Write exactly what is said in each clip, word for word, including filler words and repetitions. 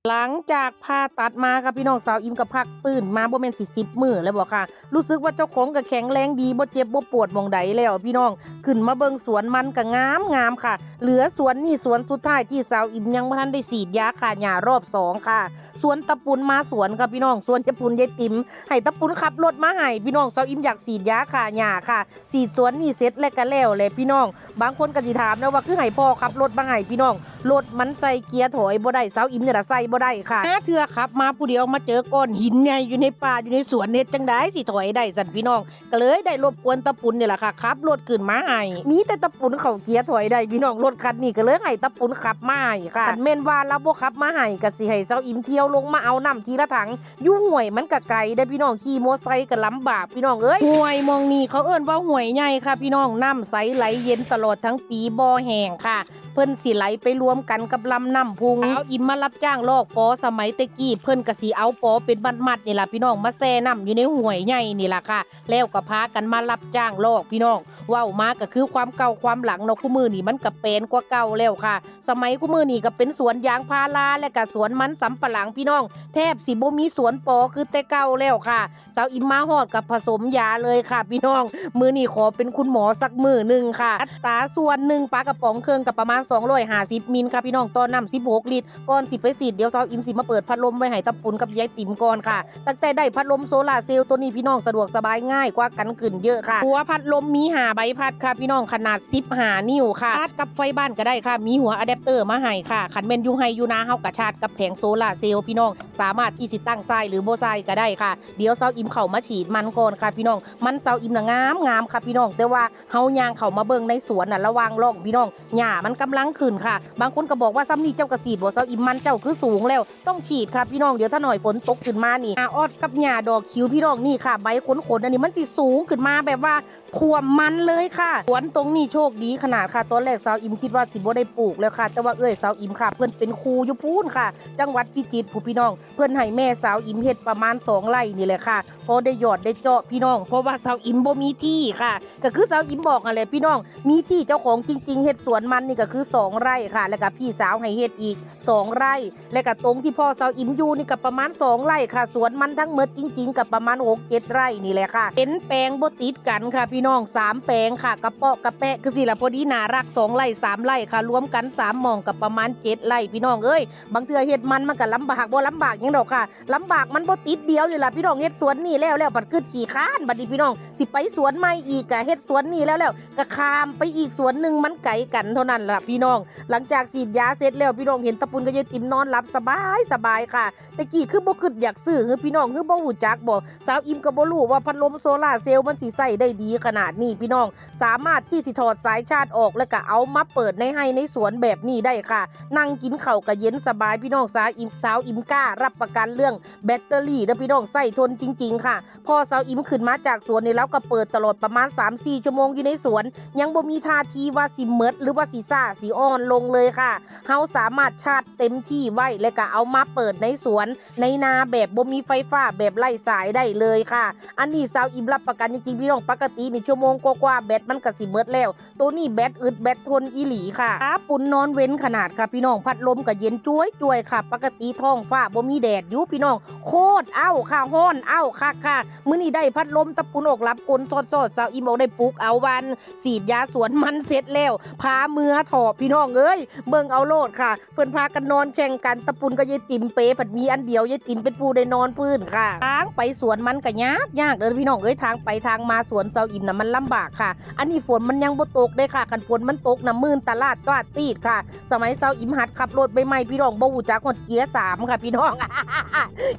หลังจากผ่าตัดมาค่ะพี่น้อง สาวอิมก็พักฟื้นมาบ่แม่นสิสิบมื้อแล้วบ่ค่ะ รู้สึกว่าเจ้าของก็แข็งแรงดี บ่เจ็บบ่ปวดหม่องใดแล้วพี่น้อง ขึ้นมาเบิ่งสวนมันก็งามงามค่ะ เหลือสวนนี่สวนสุดท้ายที่สาวอิมยังบ่ทันได้ฉีดยาฆ่าหญ้ารอบสองค่ะ สวนตะปุนมาสวนค่ะพี่น้อง สวนตะปุนยายติ๋ม ให้ตะปุนขับรถมาให้พี่น้อง สาวอิมอยากฉีดยาฆ่าหญ้าค่ะ ฉีดสวนนี่เสร็จแล้วก็แล้วแหละพี่น้อง บางคนก็สิถามนะว่าคือให้พ่อขับรถมาให้พี่น้อง รถมันใส่เกียร์ถอยบ่ได้ สาวอิมนี่ล่ะใส่บ่ได้ค่ะ หาเทื่อขับมาผู้เดียวมาเจอก้อนหินใหญ่อยู่ในป่าอยู่ในสวน เฮ็ดจั่งใดสิถอยได้ซั่นพี่น้อง ก็เลยได้รบกวนตะปุนนี่ล่ะค่ะ ขับรถขึ้นมาให้ มีแต่ตะปุนเข้าเกียร์ถอยได้พี่น้อง รถคันนี้ก็เลยให้ตะปุนขับมาให้ค่ะ คันแม่นว่าลาวบ่ขับมาให้ก็สิให้สาวอิมเที่ยวลงมาเอาน้ำทีละถัง อยู่ห้วยมันก็ไกลเด้อพี่น้อง ขี่มอไซค์ก็ลำบากพี่น้องเอ้ย ห้วยหม่องนี้เขาเอิ้นว่าห้วยใหญ่ค่ะพี่น้อง น้ำใสไหลเย็นตลอดทั้งปี บ่แห้งค่ะ เพิ่นสิไหลไปรวมกันกับลำน้ำพุง สาวอิมมารับจ้างลอกปอ สมัยแต่กี้เพิ่นก็สิเอาปอเป็นมัดๆนี่ล่ะพี่น้อง มาแช่น้ำอยู่ในห้วยใหญ่นี่ล่ะค่ะ แล้วก็พากันมารับจ้างลอกพี่น้อง เว้ามาก็คือความเก่าความหลังเนาะ คุมื้อนี้มันก็แปลนกว่าเก่าแล้วค่ะ สมัยคุมื้อนี้ก็เป็นสวนยางพาราและก็สวนมันสำปะหลังพี่น้อง แทบสิบ่มีสวนปอคือแต่เก่าแล้วค่ะ สาวอิมมาฮอดก็ผสมยาเลยค่ะพี่น้อง มื้อนี้ขอเป็นคุณหมอสักมื้อหนึ่งค่ะ อัตราส่วนหนึ่งปลากระป๋องเครื่องก็ประมาณสองร้อยห้าสิบมิลค่ะพี่น้อง ต่อน้ำสิบหกลิตร ก่อนสิไปฉีด เดี๋ยวสาวอิมสิมาเปิดพัดลมไว้ให้ตะปุนกับยายติ๋มก่อนค่ะ ตั้งแต่ได้พัดลมโซลาร์เซลล์ตัวนี้พี่น้อง สะดวกสบายง่ายกว่ากันขึ้นเยอะค่ะ หัวพัดลมมีห้าใบพัดค่ะพี่น้อง ขนาดสิบห้านิ้วค่ะ ชาร์จกับไฟบ้านก็ได้ค่ะ มีหัวอะแดปเตอร์มาให้ค่ะ คันแม่นอยู่ไฮ่อยู่นาเฮาก็ชาร์จกับแผงโซลาร์เซลล์พี่น้อง สามารถที่สิตั้งใส่หรือบ่ใส่ก็ได้ค่ะ เดี๋ยวสาวอิมเข้ามาฉีดมันก่อนค่ะพี่น้อง มันสาวอิมน่ะงามงามค่ะพี่น้อง แต่ว่าเฮาย่างเข้ามาเบิ่งในสวนน่ะ ระหว่างร่องพี่น้อง หญ้ามันกำลังขึ้นค่ะ บางคนก็บอกว่า "ซ้ำนี่เจ้าก็ฉีดบ่สาวอิม มันเจ้าคือสูงแล้ว" ต้องฉีดค่ะพี่น้อง เดี๋ยวถ้าหน่อยฝนตกขึ้นมานี่ หญ้าออดกับหญ้าดอกขิวพี่น้อง นี่ค่ะ ใบขนๆ อันนี้มันสิสูงขึ้นมาแบบว่าท่วมมันเลยค่ะ สวนตรงนี้โชคดีขนาดค่ะ ตอนแรกสาวอิมคิดว่าสิบ่ได้ปลูกแล้วค่ะ แต่ว่าเอื้อยสาวอิมค่ะ เพิ่นเป็นครูอยู่พู้นค่ะ จังหวัดพิจิตรพู้นพี่น้อง เพิ่นให้แม่สาวอิมเฮ็ดประมาณสองไร่นี่แหละค่ะ พอได้หยอดได้เจาะพี่น้อง เพราะว่าสาวอิมบ่มีที่ค่ะ ก็คือสาวอิมบอกนั่นแหละพี่น้อง มีที่เจ้าของจริงๆ เฮ็ดสวนมันนี่ก็คือสองไร่ค่ะ แล้วก็พี่สาวให้เฮ็ดอีกสองไร่ และก็ตรงที่พ่อสาวอิมอยู่นี่ก็ประมาณสองไร่ค่ะ สวนมันทั้งหมดจริงๆ ก็ประมาณหกเจ็ดไร่นี่แหละค่ะ เป็นแปลงบ่ติดกันค่ะพี่น้อง สามแปลงค่ะ กระเปาะกระแปะคือสิล่ะ พอดีน่ารัก สองไร่สามไร่ค่ะ รวมกันสามหม่องก็ประมาณเจ็ดไร่พี่น้องเอ้ย บางเทื่อเฮ็ดมันมันก็ลำบาก บ่ลำบากหยังดอกค่ะ ลำบากมันบ่ติดเดียวนี่ล่ะพี่น้อง เฮ็ดสวนนี่แล้วแล้วบัดคือขี้คร้าน บัดนี้พี่น้อง สิไปสวนใหม่อีก ก็เฮ็ดสวนนี่แล้วแล้วก็ข้ามไปอีกสวนหนึ่ง มันไกลกันเท่านั้นล่ะพี่น้อง หลังจากฉีดยาเสร็จแล้วพี่น้อง เห็นตะปุนกับยายติ๋มนอนหลับสบายสบายค่ะ แต่กี้คือบ่คิดอยากซื้อ คือพี่น้อง คือบ่ฮู้จักบ่ สาวอิมก็บ่รู้ว่าพัดลมโซลาร์เซลล์มันสิใช้ได้ดีขนาดนี้พี่น้อง สามารถที่สิถอดสายชาร์จออกแล้วก็เอามาเปิดในไฮ่ในสวนแบบนี้ได้ค่ะ นั่งกินข้าวก็เย็นสบายพี่น้อง สาวอิม สาวอิมกล้ารับประกันเรื่องแบตเตอรี่เด้อพี่น้อง ใช้ทนจริงๆ ค่ะ พอสาวอิมขึ้นมาจากสวนนี่ ลาวก็เปิดตลอดประมาณสามสี่ชั่วโมงอยู่ในสวน ยังบ่มีท่าทีว่าสิหมดหรือว่าสิซ้าสิอ่อนลงเลยค่ะ เฮาสามารถชาร์จเต็มที่ไว้ แล้วก็เอามาเปิดในสวนในนาแบบบ่มีไฟฟ้า แบบไร้สายได้เลยค่ะ อันนี้สาวอิมรับประกันจริงๆ พี่น้อง ปกตินี่ชั่วโมงกว่าๆ แบตมันก็สิหมดแล้ว ตัวนี้แบตอึดแบตทนอีหลีค่ะ ตะปุนนอนเว้นขนาดค่ะพี่น้อง พัดลมก็เย็นจ้วยๆ ค่ะ ปกติท้องฟ้าบ่มีแดดอยู่พี่น้อง โคตรอ้าวค่ะ ฮ้อนอ้าวคักค่ะ มื้อนี้ได้พัดลมตะปุนออกหลับกลนซอดๆ สาวอิมออกได้ปลุกเอาวัน ฉีดยาสวนมันเสร็จแล้ว พาเมือเถาะพี่น้องเอ้ย เบิ่งเอาโลดค่ะ เพิ่นพากันนอนแข่งกัน ตะปุนกับยายติ๋มเปผัดมีอันเดียว ยายติ๋มเป็นผู้ได้นอนพื้นค่ะ ทางไปสวนมันก็ยากยากเด้อพี่น้องเอ้ย ทางไปทางมาสวนสาวอิมน่ะมันลำบากค่ะ อันนี้ฝนมันยังบ่ตกเด้ค่ะ คันฝนมันตกน่ะมื่นตะลาดตวาดตีดค่ะ สมัยสาวอิมหัดขับรถใหม่ๆ พี่น้อง บ่ฮู้จักฮอดเกียร์สามค่ะพี่น้อง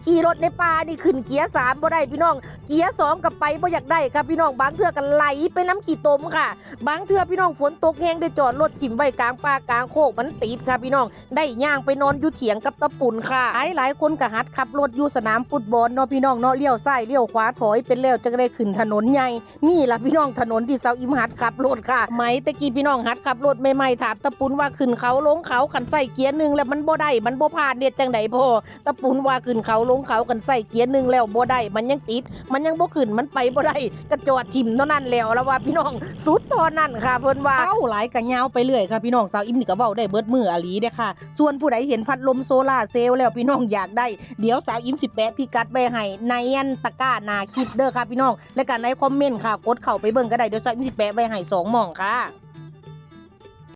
ขี่รถในป่านี่ขึ้นเกียร์สามบ่ได้พี่น้อง เกียร์สองก็ไปบ่อยากได้ค่ะพี่น้อง บางเทื่อก็ไหลไปนำขี้ตมค่ะ บางเทื่อพี่น้องฝนตกแฮงได้จอดรถถิ่มไว้กลางป่ากลางโคกมันติดค่ะพี่น้อง ได้ย่างไปนอนอยู่เถียงกับตะปุนค่ะ หลายหลายคนก็หัดขับรถอยู่สนามฟุตบอลเนาะพี่น้องเนาะ เลี้ยวซ้ายเลี้ยวขวาถอยเป็นแล้วจั่งได้ขึ้นถนนใหญ่ นี่ล่ะพี่น้องถนนที่สาวอิมหัดขับรถค่ะ สมัยแต่กี้พี่น้องหัดขับรถใหม่ๆ ถามตะปุนว่าขึ้นเขาลงเขาคันใส่เกียร์หนึ่งแล้วมันบ่ได้ มันบ่ผ่าน เฮ็ดจั่งใดพ่อ ตะปุนว่าขึ้นเขาลงเขาคันใส่เกียร์หนึ่งแล้วบ่ได้ มันยังติด มันยังบ่ขึ้น มันไปบ่ได้ ก็จอดถิ่มเท่านั้นแล้ว แล้วว่าพี่น้อง สุดเท่านั้นค่ะ เพิ่นว่า เว้าหลายก็ยาวไปเรื่อยค่ะพี่น้อง สาวอิมนี่ก็เว้าได้ ได้เบิดมื้ออหลีเด้อค่ะ ส่วนผู้ใดเห็นพัดลมโซลาร์เซลล์แล้วพี่น้องอยากได้ เดี๋ยวสาวอิมสิแปะพิกัดไว้ให้ในอันตะกร้าหน้าคลิปเด้อค่ะพี่น้อง และก็ในคอมเมนต์ค่ะ กดเข้าไปเบิ่งก็ได้ เดี๋ยวสาวอิมสิแปะไว้ให้สองหม่องค่ะ